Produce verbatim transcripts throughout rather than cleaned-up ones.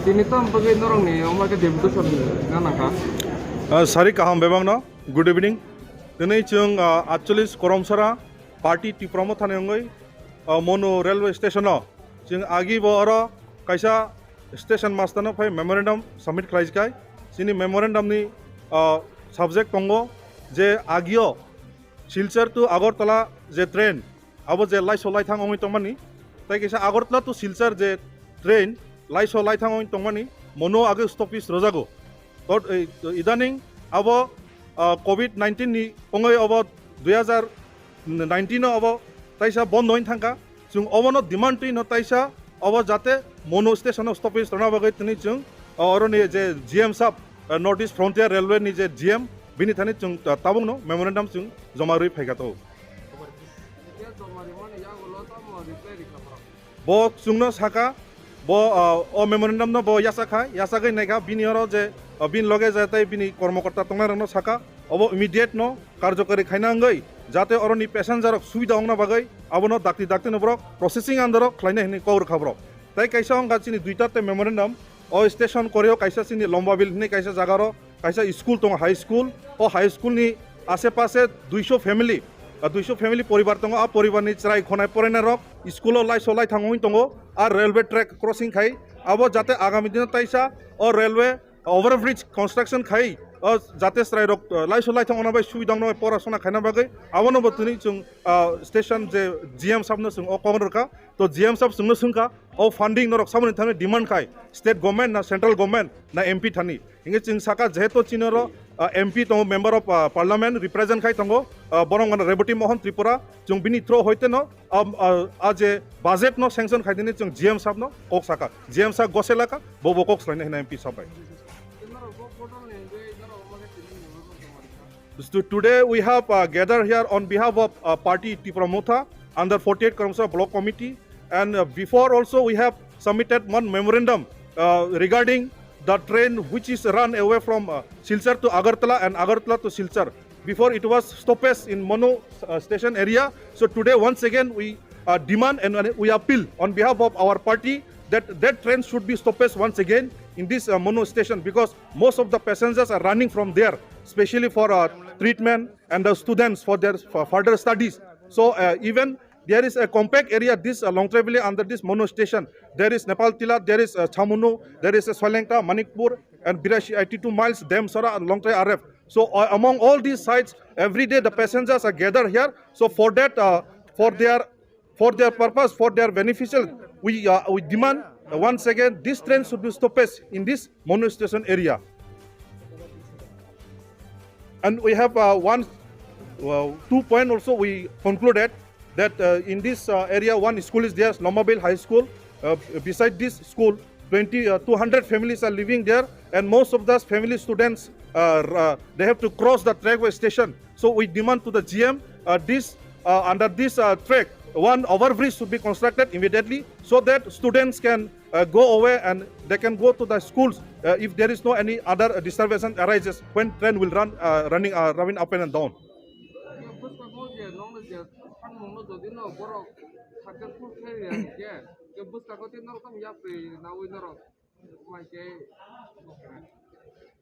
Tini tamo bagwi norokni omo khe deputation na nangkha. Ah, sari kaham bebakno. Good evening. Tini chwng, ah, atcholish Koromsara party Tipra Motha ni wngwi, ah, Monu railway station o chwng agi bo oro kaisa station master no phai memorandum submit khlai kai. Chini memorandum ni, ah, subject tongo je agio Silchar to Agartala je train, abo je Laiso Laithang wngwi tongmani, tei kaisa Agartala to Silchar je train Laiso Laithang wngwi tongmani, mono age stoppage rojago. Tot, ei, idaning abo, ah, covid nineteen ni wngwi abo dui hazar nineteen o abo taisa bondo wngwi thangkha. Chwng obono demand twi no taisa obo jate mono station o stoppage rwna bagwi tini chwng, ah, oroni je G M sab, ah, North East Frontier Railway ni je G M, bini thani chwng, ah, tabukno memorandum chwng joma rwi phaikha to. Bo chwngno saka, bo, ah, o memorandum no bo yachak kha, yachagwi naikha, bini oro je, ah, bini loge je tei bini kormokorta tongnai rokno saka, obo immediate no karjokari khaina wngwi, jate oroni passenger rok subida wngna bagwi abono dakti dakti no borok processing under o khlaina hinwi kok rwkha borok. Tei kaisa wngkha chini duita tei memorandum, o station koreo kaisa chini Lombabil hinwi kaisa jaga ro kaisa school tongo, high school. O high school ni ashe pashe duiso family, ah, duiso family poribar tongo. A poribar ni chwrai khonai porainai rok school o Laiso Laithang wngwi tongo. A railway track crossing khai abo jate agami dino taisa o railway overbridge construction khai o jate chwrai rok, ah, Laiso Laithang ono bai subida wngno bai porasona khaina bagwi abono bo tini chwng, ah, station je G M sab no chwng o kok rwkha. To G M sab chwngno swngkha, o funding norok samani thani demand khai state government na central government na M P thani. Hinge chwng saka jehetu chini oro, ah, M P tongo, member of, ah, parliament represent khai tongo, ah, borok mano Rebati Mohan Tripura, chwng bini through hoite no, ah, ah, ah, je budget no sanction khai dini chwng G M sab no kok saka, G M sab gose laka, bo bo kok swlaina hina M P sab bai. So today we have, uh, gathered here on behalf of, uh, party Tipra Motha under forty-eight Karamsara Block Committee, and, uh, before also we have submitted one memorandum, uh, regarding the train which is run away from, uh, Silchar to Agartala and Agartala to Silchar. Before it was stoppage in Monu, uh, station area. So today once again we, uh, demand and, uh, we appeal on behalf of our party that that train should be stoppage once again in this, uh, Monu station, because most of the passengers are running from there, especially for, uh, treatment and the students for their, for further studies. So, uh, even there is a compact area, this, uh, Longtrai valley under this Monu station. There is Nepal Tila, there is, uh, Chamunu, there is, uh, Soilengta, Manikpur, and Birashi, eighty-two miles, Demsara and Longtrai R F. So, uh, among all these sites, every day the passengers are gathered here. So for that, uh, for their for their purpose, for their beneficial, we, uh, we demand, uh, once again, this train should be stopped in this Monu station area. And we have, uh, one, uh, two point also we concluded that, uh, in this, uh, area, one school is there, Lombabil High School. Uh, beside this school, twenty, uh, two hundred families are living there, and most of those family students, uh, r-, uh, they have to cross the trackway station. So we demand to the G M, uh, this, uh, under this, uh, track, one overbridge should be constructed immediately so that students can, uh, go away and they can go to the schools, uh, if there is no any other disturbance arises when train will run, uh, running, uh, running up and down.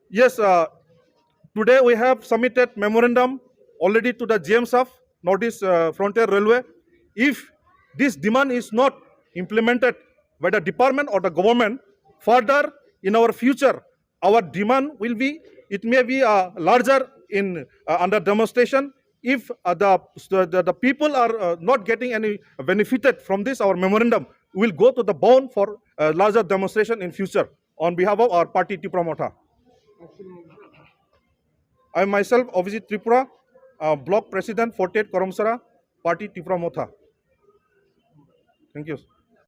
Yes, uh, today we have submitted memorandum already to the G M sab, Northeast, uh, Frontier Railway. If this demand is not implemented by the department or the government, further in our future, our demand will be, it may be, uh, larger in, uh, under demonstration. If, uh, the, the, the people are, uh, not getting any benefited from this, our memorandum will go to the bound for, uh, larger demonstration in future on behalf of our party Tipra Motha. I myself, Abhijit Tripura, uh, Block President, forty-eight Karamsara, Party Tipra Motha. Thank you.